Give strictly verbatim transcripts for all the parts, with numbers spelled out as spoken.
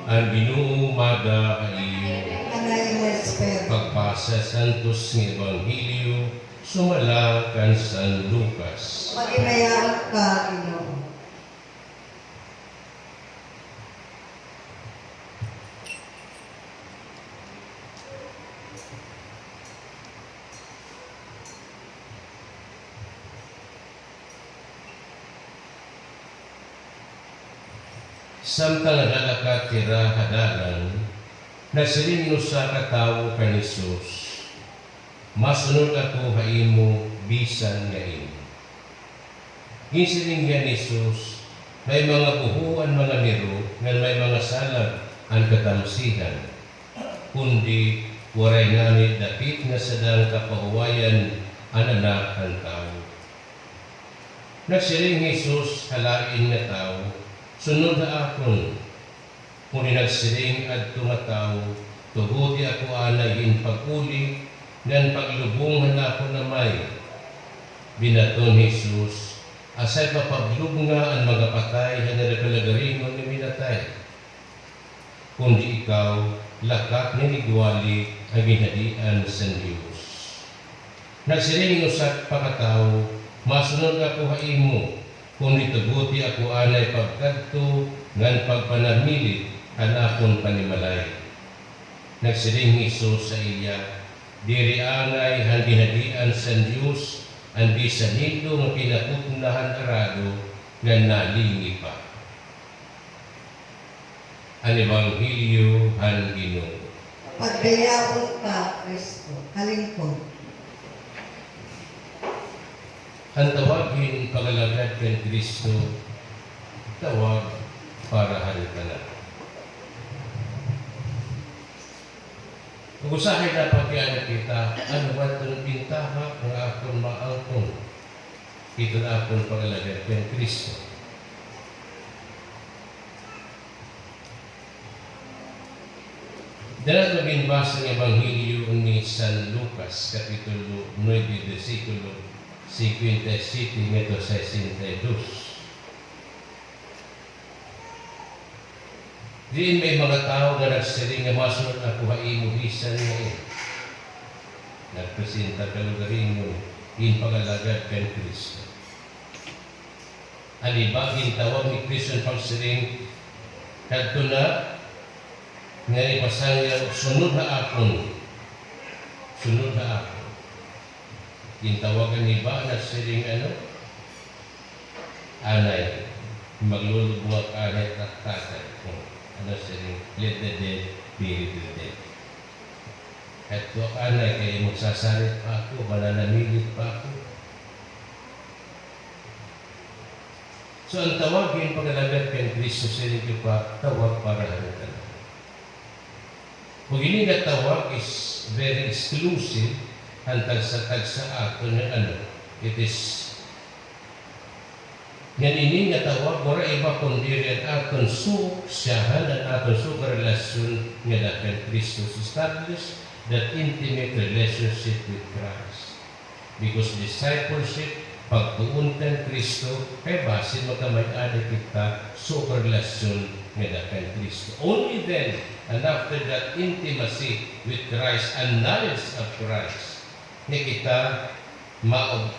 An Ginoo mada ha iyo. An imo espiritu. Pagbasa Santos nga Ebanghelyo sumala kan San Lucas. Maghimayaon ka, Ginoo. Samtang nagalakat hira ha dalan, nagsiring an usa ka tawo kan Jesus, "Masunod ako ha imo bisan nga imo." Ginsiring hiya ni Jesus, "May mga buho an mga niro ngan may mga salag an katamsihan, kundi waray ngani dapit nga sadang kapahuwayan an Anak han Tawo." Nagsiring hi Jesus ha lain nga tawo, "Sunod ha akon." Kundi nagsiring adto nga tawo, "Tuguti ako anay hin pag-uli ngan paglubong han akon amay." Binaton hi Jesus, "Asay papaglubnga an mga patay han ira kalagaringon nga minatay? Kundi ikaw, lakat ngan igwali an ginhadian san Dios." Nagsiring an usa pa ka tawo, "Masunod ako ha imo, kundi tuguti ako anay pagkadto ngan pagpanamilit han akon panimalay." Nagsiring hi Jesus ha iya, "Diri angay han ginhadian san Dios an bisanido nga kinakutna han arado ngan nalingi pa." An Ebanghelyo han Ginoo. Pagdayaon ka, Kristo. Halin ko. An tawag hin pag-alagad kan Kristo, tawag para ha tanan. Ug usahay napakiana kita, ano ba iton bintaha nga akon maangkon hiton akon pag-alagad kan Kristo? Dara naton ginbasa nga Ebanghelyo ni San Lucas, Kapitulo nuebe, bersikulo singkwenta y siyete ngadto sesenta y dos. Diin may mga tawo nga nagsiring nga, "Masunod ako ha imo bisan nga imo." Nagpresenta kalugaringon hin pag-alagad kan Kristo. An iba gintawag ni Kristo hin pagsiring, "Kadto na, ngan ipasangyaw, sunod ha akon. Sunod ha akon." Gintawag an iba, nagsiring, ano, anay, maglulubong ak anay ha Tatay. Hmm. Ano siring, "Let the dead bury the dead." Kadto ak anay kay magsasarit pa ako, mananamilit pa ako. So, an tawag hin pag-alagad kan Kristo, siring ko pa, tawag para ha tanan. Ug ini nga tawag is very exclusive, han tagsa-tagsa aton nga ano, it is, ngan ini nga tawag, waray iba kundi an aton suok siyahan, an aton suok nga relasyon ngada kan Kristo, to establish that intimate relationship with Christ. Because discipleship, pagtuon kan Kristo, kay basin magkamay-ada kita suok relasyon ngada kan Kristo. Only then, and after that intimacy with Christ and knowledge of Christ, nga kita maog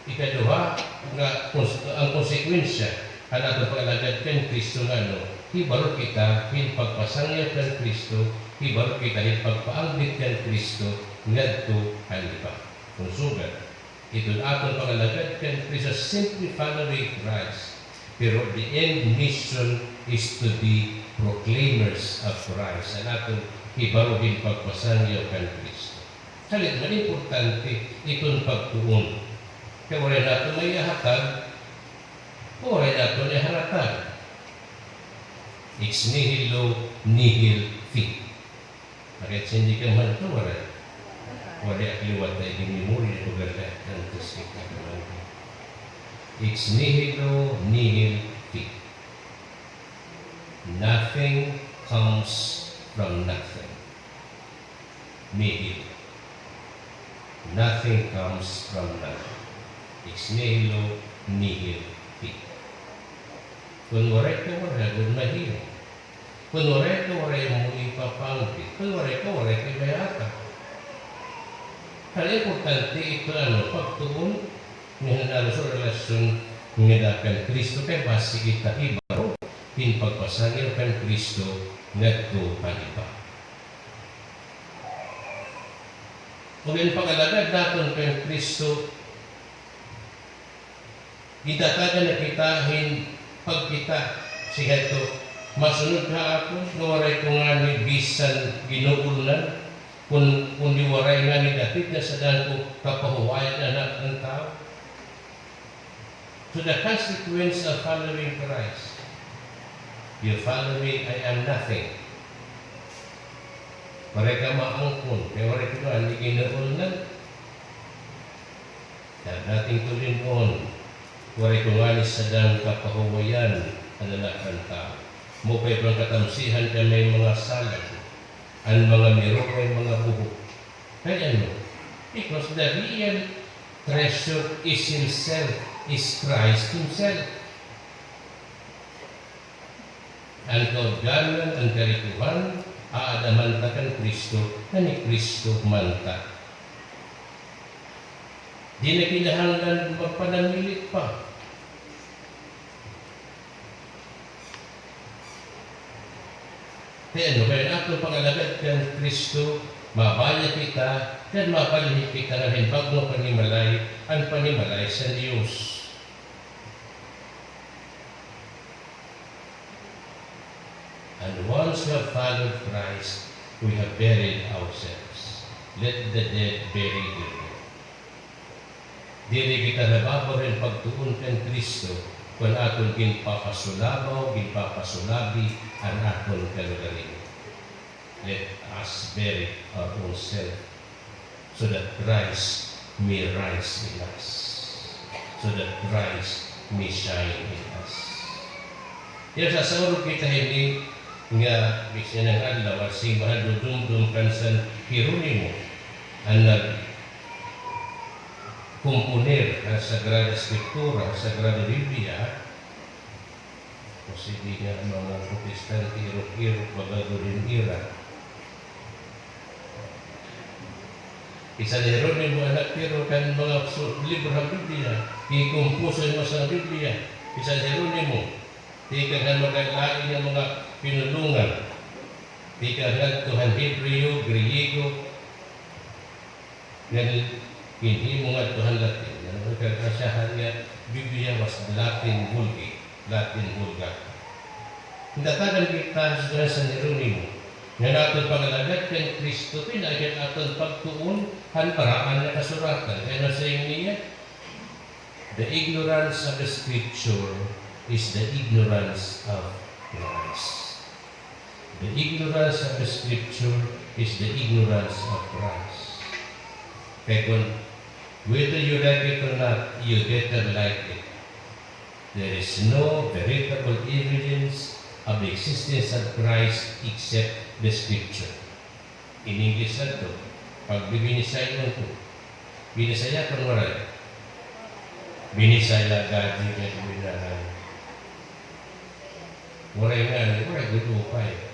ikaduha nga kons-, an konsekwensya han aton pag-alagad kan Kristo nga ano, hibaro kita hin pagpasangyaw kan Kristo, hibaro kita hin pagpaanggit kan Kristo ngadto han iba. Kon sugad, iton aton pag-alagad kan Kristo, simply following Christ. Pero the end mission is to be proclaimers of Christ. An aton hibaro hin pagpasangyaw kan Kristo. Kalit man importante iton pagtuon. Kay waray naton maihahatag, waray naton iharatag. Ex nihilo nihil fit. Nakaintindi ka man ito, waray? Waray ak liwat na iginmemorya ito, ganda. Antes kita naman. Ex nihilo nihil fit. Nothing comes from nothing. Nihil. Nothing comes from nothing. Ex nihilo nihil fit. Kon waray ka, waray gud mahimo. Kun waray ka, waray mo ipapanggit. Kun waray ka, waray ka ipahatag. Kay importante ito, ano, pagtuon nga han aton relasyon ngada kan Cristo, kay basi kita ibaro hin pagpasangil kan Cristo ngadto kan iba. Ug an pag-alagad naton kan Cristo, gintatagan na kita hin pagkita, siya ito, masunod ha akon, nga waray ko ngani bisan ginuulnan, kun, kundi waray ngani dapit na sadang ko kapahuwayan, Anak han Tawo. So the consequence of following Christ, you follow me, I am nothing. Waray ka maangkon, kay waray ko ngani ginuulnan. Kay dating tulimon, waray ko ngani sadang kapahuwayan, an Anak han Tawo. Maupay pa an katamsihan kay may mga salag, an mga mirukay mga buhok. Kay ano? Because the real treasure is himself, is Christ himself. An kautganan, an karikohan, aada man ta kan Cristo, kan hi Cristo man ta. Di na kinahanglan magpanamilit pa. Kay ano, kay an aton pag-alagad kan Cristo, mabaya kita, kan mabalhin kita ngan hin bag-o nga panimalay, an panimalay sa Dios. And once we have followed Christ, we have buried ourselves. Let the dead bury their dead. Diri kita nababaro hin pagtuon kan Cristo, kon aton ginpapasulabaw, ginpapasulabi an aton kalugaringon. Let us bury our own self, so that Christ may rise in us, so that Christ may shine in us. Kay sasaurog kita hini nga bisan an adlaw, an simbahan dumdum kan San Jeronimo, an nagkomponer han Sagrada Eskriptura, han Sagrada Biblia, Kasi di nga mga protestante, irok-irok, baga gud hin ira. Hi San Jeronimo an nagtiro kan mga su-, libro han Biblia, ginkomposo an Biblia. Hi San Jeronimo, tikang han mga lain nga mga pinulongan. Tikang ngadto han Hebreo, Griyego, Ngan ginhimo ngadto han Latin, ngan an kagkasyahan nga Biblia was Latin Vulgate, Latin Vulgata. Gintatagan kita hi San Jeronimo, nga an aton pag-alagad kan Cristo, pinaagi han aton pagtuon han Balaan nga Kasuratan. Kay ano saying niya? The ignorance of the Scripture is the ignorance of Christ. The ignorance of the Scripture is the ignorance of Christ. Kay kon, whether you like it or not, you better like it. There is no veritable evidence of the existence of Christ except the Scripture. In English adto, pagbibinisay-on ko. Binisaya kon waray? Binisaya gad kay Binaray. Waray ngani, waray gud upay.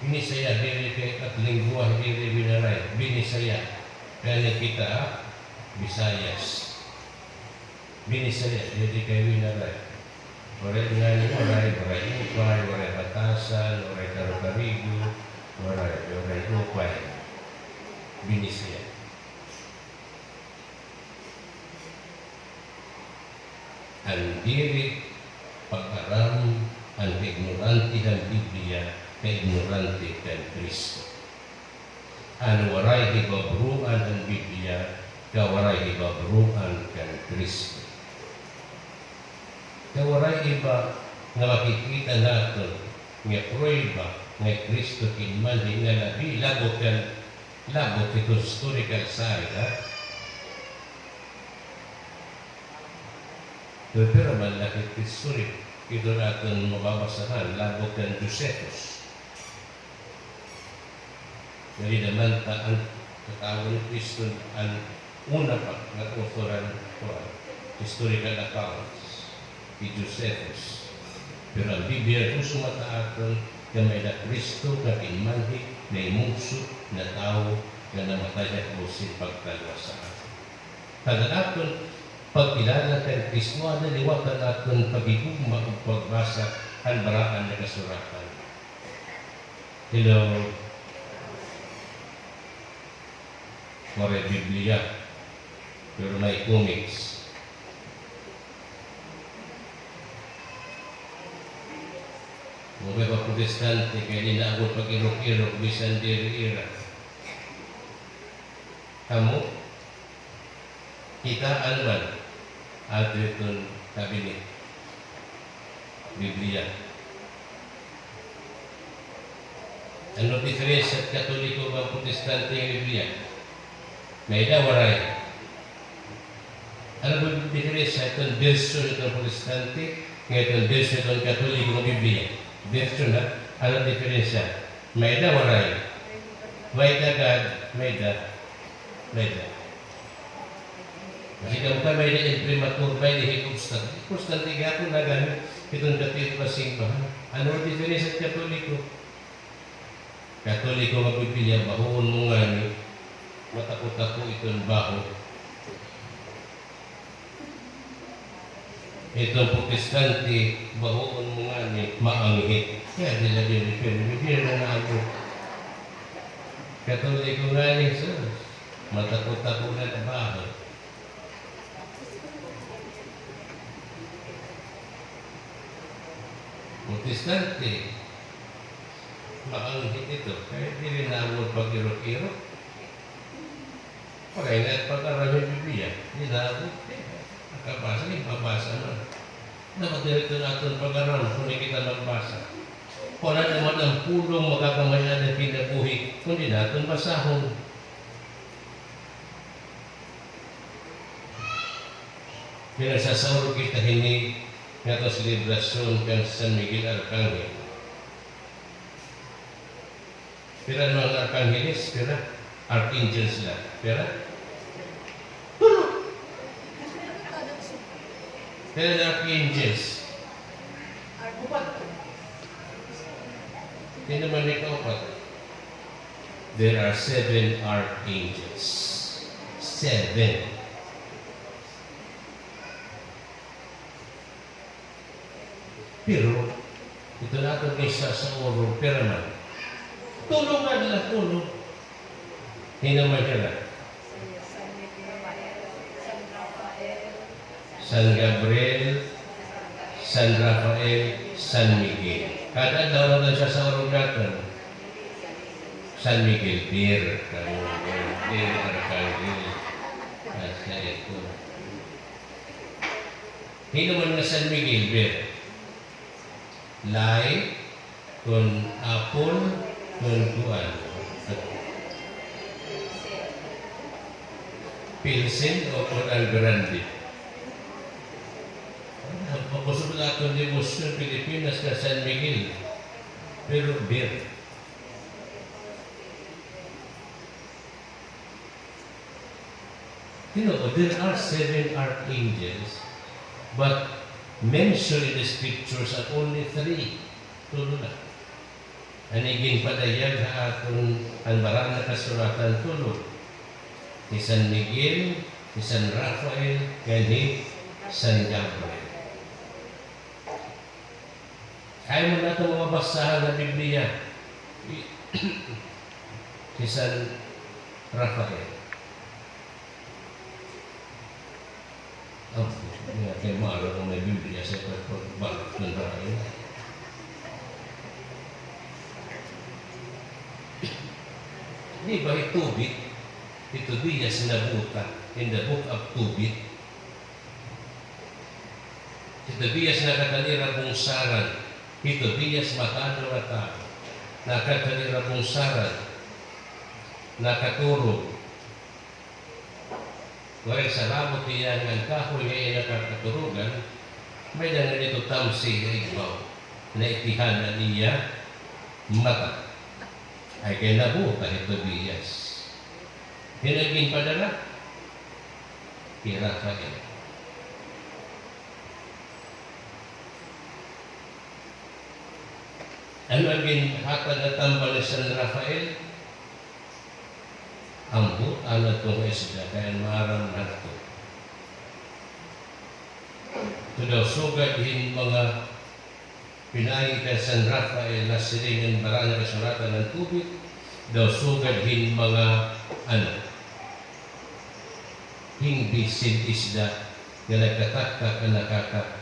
Binisaya diri kay at lengguwahe diri Binaray, Binisaya. Kay kita, Bisayas. Binisaya, diri kay Binaray. Waray ngani, waray, waray upay, waray batasan, waray karukarigo, waray, waray upay. Binisaya. An diri pag-aram, an kaignorante han Biblia, kaignorante kan Cristo. An waray hibabaroan han Biblia, kawaray hibabaroan kan Cristo. Kay waray iba nga makikita naton nga prueba nga hi Cristo kinmanhi nga labi labot kan, labot hiton historical side, ha? Pero, pero man la hit history, ito naton mababasahan, labot kan Josephus. Diri naman ta an katawo ni Cristo an una pa nga author han, kuan, historical accounts, hi Josephus. Pero an Biblia nagsusumata ha aton nga may-ada Cristo nga ginmanhi, nahimugso, natawo, nga namatay ha krus hin pagtalwas ha aton. Tanan aton pagkilala kan Cristo, adi liwatan aton paghigugma ug pagbasa han Balaan nga Kasuratan. Hello. Waray Biblia, pero may comics. Waray pa protestante kay di naabot pag-irok-irok bisan diri ira. Kamo, kita, ano man, adto iton kabinet. Biblia. Ano diferensya han Katoliko ngan Protestante nga Biblia? May-ada, waray? Ano ba diferensya iton bersyon iton Protestante, ngan iton bersyon iton Katoliko nga Biblia? Bersyon, ha? Ano diferensya? May-ada, waray? May-ada gad, may-ada. May-ada. Kasi kamo kay may-ada imprimatur, may-ada hin obstat. Obstat, gihapon nagamit iton dati iton simbahan. Ano an diferensya han Katoliko? Katoliko nga Biblia, bahoon mo ngani, matako-tako iton baho. Iton Protestante, bahoon mo ngani, maanghit. Kay diri na diri, pero diri na naabot. Katoliko ngani, sus, matako-tako na nga baho. Protestante, maanghit ito, kay diri naabot pag-irok-irok. Waray na pag-aram hin Biblia, di naabot. Nakabasa, di mabasa man. Dapat diri iton aton pag-aram kon di kita magbasa. Waray naman an pulong makakamay-ada han kinabuhi kon di naton basahon. Pinagsasauro kita hini nga aton selebrasyon kan San Miguel Arkanghel. Pira an mga arkangeles? Pira? Archangels sila. Pira? Tulo. Pira an archangels? Upat. Hin-o man an ikaupat? There are seven archangels. Seven. Pero, iton aton ginsasauro, pira man? Tulo nga la, tulo. Hin-o man hira? San Gabriel, San Rafael, San Miguel. Kada adlaw naton sasauro naton. San Miguel, bir, San Miguel, bir, Arkanghel. Asya ito. Hin-o man nga San Miguel, bir? Lay, kon apple, kon kuan. Pilsen o kon an grande. Mabusog la aton debosyon Pilipinas kan San Miguel. Pero bir. You know, there are seven archangels, but mentioned in the scriptures are only three. Tulo la. An iginpadayag ha aton an Balaan nga Kasuratan, tulo. Hi San Miguel, hi San Rafael, ngan hi San Gabriel. Ayaw man naton mga basahan ha Biblia. Hi San Rafael. Ampo, nga kay maaram nga may Biblia sa pagpagbalot kan Rafael. Di ba hi Tobit, hi Tobias nabuta in the book of Tobit? Hi Tobias nakadto han ira bungsaran. Hi Tobias matado nga tawo. Nakadto han ira bungsaran. Nakaturog. Waray salabot hiya nga an kahoy nga iya nakakaturogan, may-ada ngani ito tamsi ha igbaw. Naitihan an iya mata. Ay kay nabuta hi Tobias. Hin-o an ginpadala? Hi Rafael. Ano an ginhatag nga tambal ni San Rafael? Ambot an adto nga isda, kay an maaram ngadto. Ito daw sugad hin mga pinaagi kan San Rafael nga siring an balaan nga kasulatan han tubig, daw sugad hin mga, ano, hin bisin isda nga nagkataktak nga nakaka-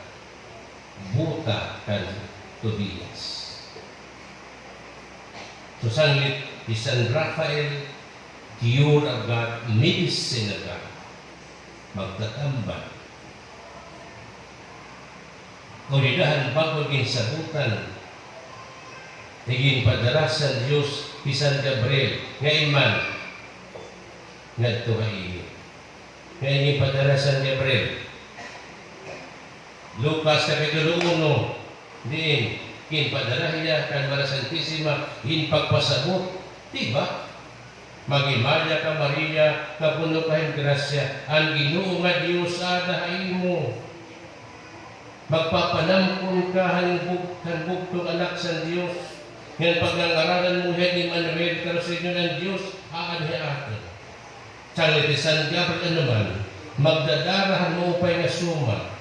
buta kan Tobias. So, sanglit, hi San Rafael, cure of God, medicine of God, magtatambal. O dida han bag-o ginsabutan, iginpadara san Diyos hi San Gabriel, ngan man, ngadto ha iyo. Nga iginpadara san Gabriel. Lucas Kapitulo uno, diin, ginpadara hiya kan Maria Santisima, ginpagpasabot, di ba? Maghimaya ka, Maria, nga puno ka hin grasya, an Ginoo nga Dios aada ha imo. Magpapanamkon ka han bug-, han bugtong Anak san Dios, ngan pagngangaranan mo hiya Emmanuel, kay siring an Dios aada ha aton. Sanglit hi San Gabriel, ano man, magdadara han maupay nga sumat.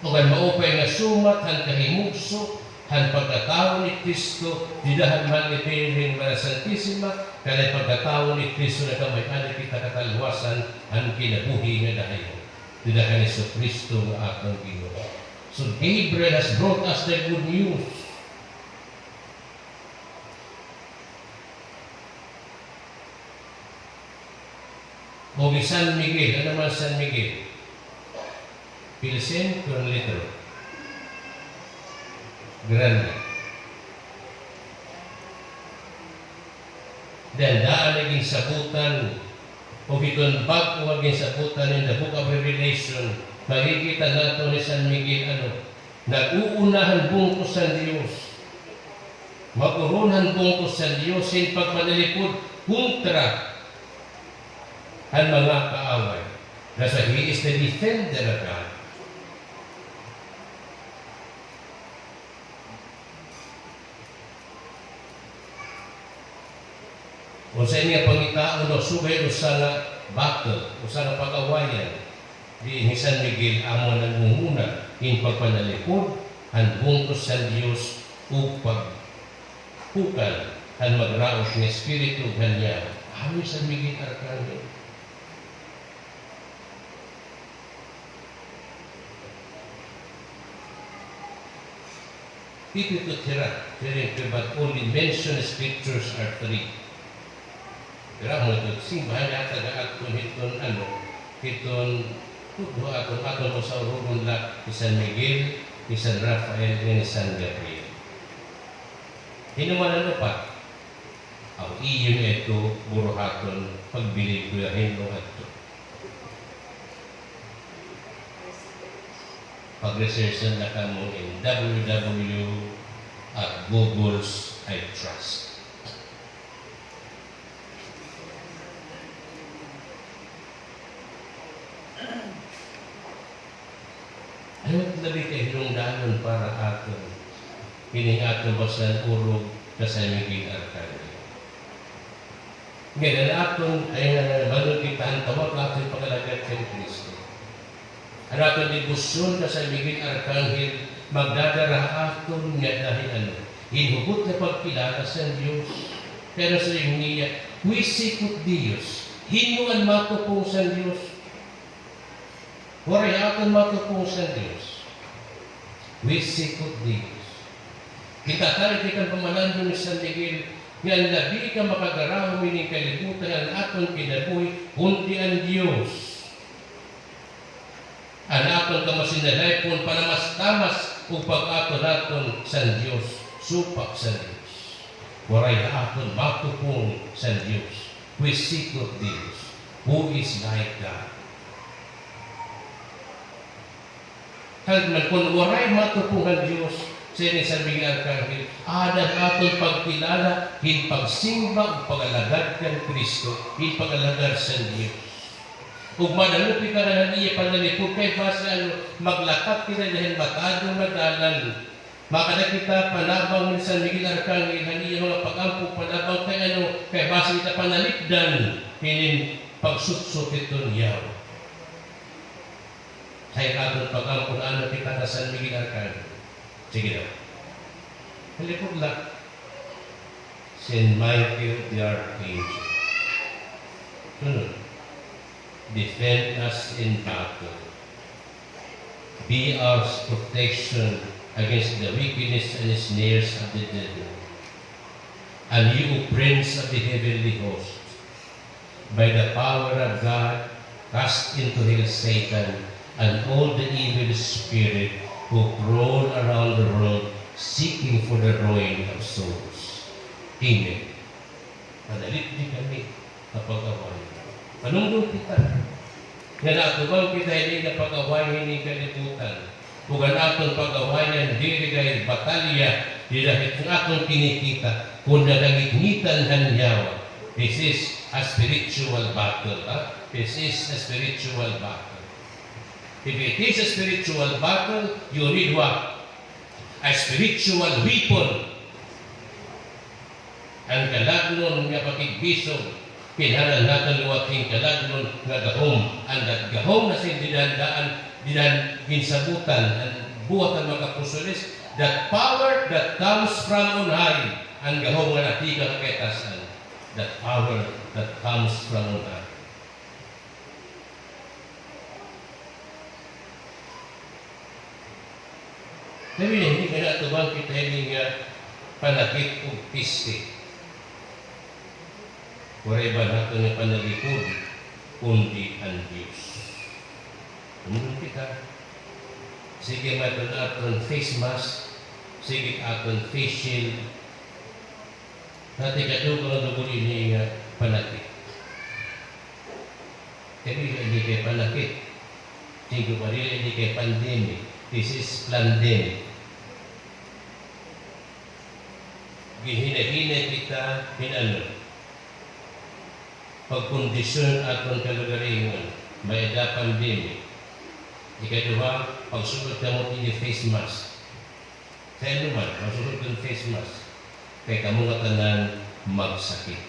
Ug an maupay nga sumat han kahimugso han pagkatawo ni Cristo, dida han Mahal nga Birhen Maria Santisima, kay an pagkatawo ni Cristo nakamay-ada kita katalwasan han kinabuhi nga dayon. Dida kan Jesucristo nga aton Ginoo. So Gabriel has brought us the good news. O hi San Miguel, ano man San Miguel? Pilsen, kun litro. Grande. Dida an ginsabutan, o hiton bag-o nga ginsabutan in the book of Revelation, makikita naton hi San Miguel, ano, nag-uuna han bungto san Diyos. Mag-uron han bungto san Diyos hin pagpanalipod kontra han mga kaaway. That's why he is the defender of God. Usa ini nga pangitaon o subay usa nga battle, usa nga pag-awayan. Diin hi San Miguel amo nangunguna hin pagpanalipod han bungto san Diyos ug pagpukal han magraot nga espiritu ug han yawa. Amo hi San Miguel Arkanghel. Pipito hira, pero but only mentioned scriptures are three. Pero amo ito, simbahan yata nga aton hiton, ano, hiton, tudlo aton, aton usa urugon la, hi San Miguel, hi San Rafael, ngan hi San Gabriel. Hin-o man an upat? Aw, iyo na ito, buruhaton, pagbilin ko ya hin-o adto. Pag-research na kamo in W W W at Google's I Trust. Ano it labi ka hinungdanon para aton? Kini nga aton basahan, urog ka San Miguel Arkanghel. Ngan an aton, ay nga, bangud kita han tawag aton pag-alagad kan Cristo. An aton debosyon ka San Miguel Arkanghel, magdadara ha aton nga dahin ano, hin hugot nga pagkilala san Diyos. Kay nasiring niya, qui sicut Deus, hin-o an matupong san Diyos. Waray aton matupong san Diyos. Qui sicut Deus. Kita tadi kan pamalandong ni San Miguel, nga an labi ka makagarahom ini nga kalibutan, an aton kinabuhi, kundi an Diyos. An aton kamasinalipon, panamastamas, ug pag-ato naton san Diyos, supak san Diyos. Waray aton matupong san Diyos. Qui sicut Deus, who is like God? Kay man kon waray matupong an Diyos, siring ni San Miguel Arkanghel, aada an aton pagkilala hin pagsimba ug pag-alagad kan Cristo, hin pag-alagad san Diyos. Ug madalupig ka na han iya panalipod kay basi ano, maglakat kita dahin matado nga dalan. Makada kita panabang ni San Miguel Arcangel, han iya mga pag-ampo panabang kay ano, kay basi kita panalipdan hinin pagsutsot hiton yawa. Kay aton pag-ampo, ano kita kan San Miguel Arcangel. Sige daw. Halipod la. Saint Michael the Archangel. Sunod. Defend us in battle. Be our protection against the wickedness and snares of the devil. And you, O Prince of the heavenly host, by the power of God, cast into hell Satan and all the evil spirit who prowl around the world seeking for the ruin of souls. Amen. Panalipdi kami ha pag-away. Panumdom kita nga naatubang kita hini nga pag-away hini nga kalibutan. Ug an aton pag-awayan diri kay batalya dida hit aton kinikita, kundi nangitngitan han yawa. This is a spiritual battle, ha? This is a spiritual battle. If it is a spiritual battle, you need what? A spiritual weapon. An kalagnon nga pakigbisog, kinahanglan naton liwat hin kalagnon nga gahom. An dat gahom nga sin dida han daan, dida han ginsabutan, an buhat han mga apostoles, that power that comes from on high, an gahom nga natikang ha kaitas-an, that power that comes from on high. Sabi niya, hindi ka na atubang kita ini nga panakit ug piste. Waray iba naton nga panalipod, kundi an Dios. Tumulong kita. Sige, may aton, aton face mask. Sige, aton face shield. Dati kadugang lugod ini nga panakit. Kay diri ini kay panakit. Siring ko pa, diri ini kay pandemic. This is plandemic. Ginhinay-hinay kita hin ano, pagkondisyon aton kalugaringon, may-ada pandemic. Ikaduha, pagsulod kamo hin face mask. Kay ano man, magsusulod hin face mask. Kay kamo ngatanan magsakit.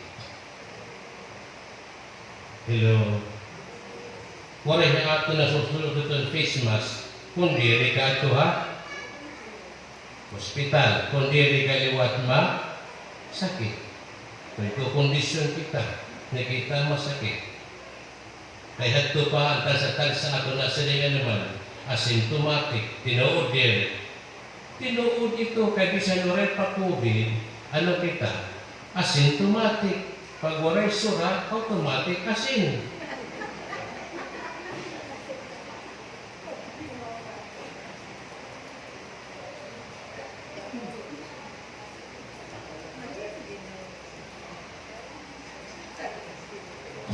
Hello. Waray nga aton nasusulod hiton face mask, kon diri ka adto ha ospital, kon diri ka liwat masakit. Kon ito kondisyon kita, nga kita masakit. Kay hadto pa an tagsa-tagsa aton nasiring, ano man, asymptomatic, tinuod diri. Tinuod ito, kay bisan waray pa COVID, ano kita, asymptomatic. Pag waray sura, automatic asin.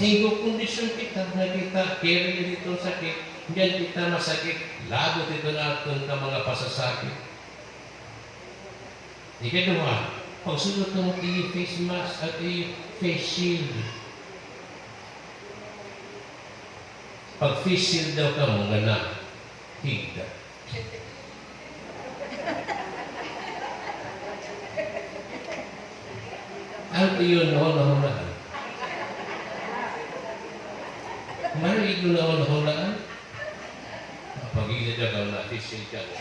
Higo kondisyon kita, nga kita carry hiton sakit, ngan kita masakit, labot hiton aton ka mga pasasakit. Ikaduha, pagsulod kamo hin iyo face mask ug iyo face shield. Pag face shield daw kamo nga nahigda. Ano iton nahunahulaan? Ano iton nahunahulaan? Pag-ila daw kamo na face shield kamo.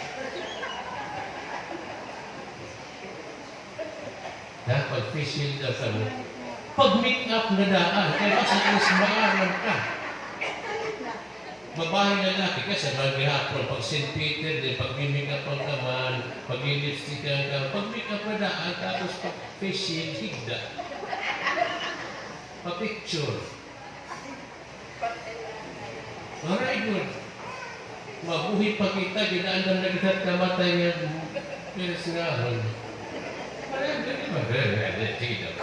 Dapat face shield daw kamo. Pag-make up na daan, kay basi mas maaram ka. Babae, lalaki, kay sa mga gihapon, pag Saint Peter, di, pag-make up ka man, pag-lipstick ka, pag-make up na daan, tapos pag face shield, higda. Pa-picture. Waray gud. Mabuhi pa kita, ginaandam na kita kamatay nga piris nga ahon. Waray gud, waray, waray, sige daw.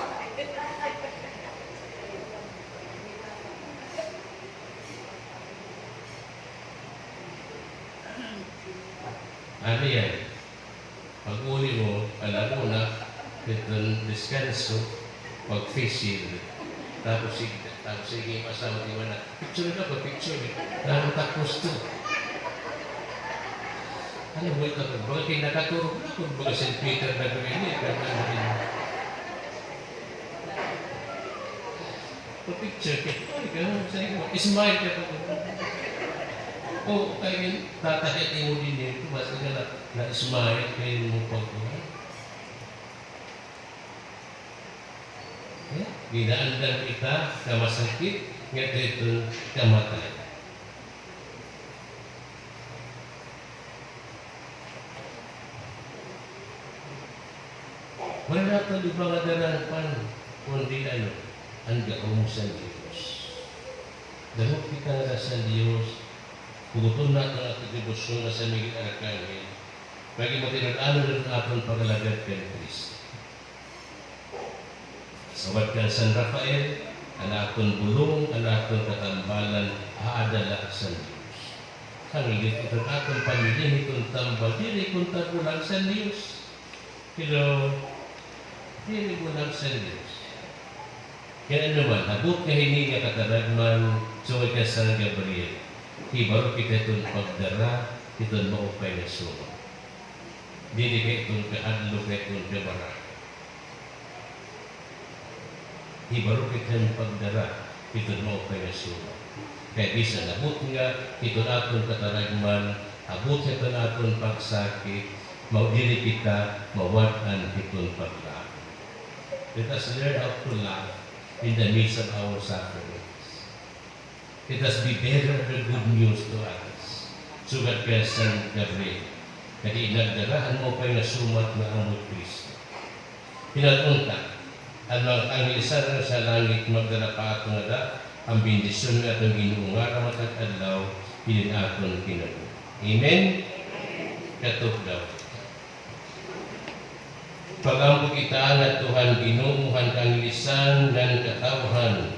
Ano yan? Pag-uli mo, alam mo na, iton deskanso, pag-face shield. Tapos sige, tapos sige, yung asawa, di ba na, picture ka ba, picture. Tapos, tapos to. Ano mo ito? Baga kay nakaturog na ako, baga Saint Peter na gawin niya, pero ano rin. Pa-picture ka. Ay, ganun sa imo. Smile ka pa. Oo, kay tatahit imo din ito. Basta ka na, na-smile kayo mo pagkuhan. Eh, ginaandan kita ka masakit, nga dito kamatay. Wala pa di ba nga daran pan, kundi ano, an gahom san Dios. Damo kita nga san Dios, huguton naton an aton debosyon nga San Miguel Arkanghel, pag-imatirod-anon naton aton pag-alagad kan Cristo. Sawad kan San Rafael, an aton bulong, an aton katambalan, aada la san Dios. Hangin diri iton aton pamilya hiton tambal, diri kon tabulan san Dios. Hello? Diri bulag san Dios. Kay ano man, abot nga hini nga kataragman, sugad kan San Gabriel, hibaro kita hiton pagdara hiton maupay nga sumat. Diri kay iton kahadlok, kay iton kabaraka. Hibaro kita hin pagdara hiton maupay nga sumat. Kay bisan abot nga hiton aton kataragman, abot hiton aton pagsakit, maw diri kita mawad-an hiton paglaom. Let us learn how to laugh in the midst of our sufferings. Let us be bearer of the good news to others. Sugad kan San Gabriel, nga dida nagdara han maupay nga sumat nga amo hi Cristo. Hinan-on ta, an mga kaanghelisan nga sa langit magdara pa aton ngada an bendisyon nga aton Ginoo ngada matag adlaw hinin aton kinabuhi. Amen? Katukdaw. Pag-ampo kita ngadto han Ginoo han kaanghelisan ngan katawhan,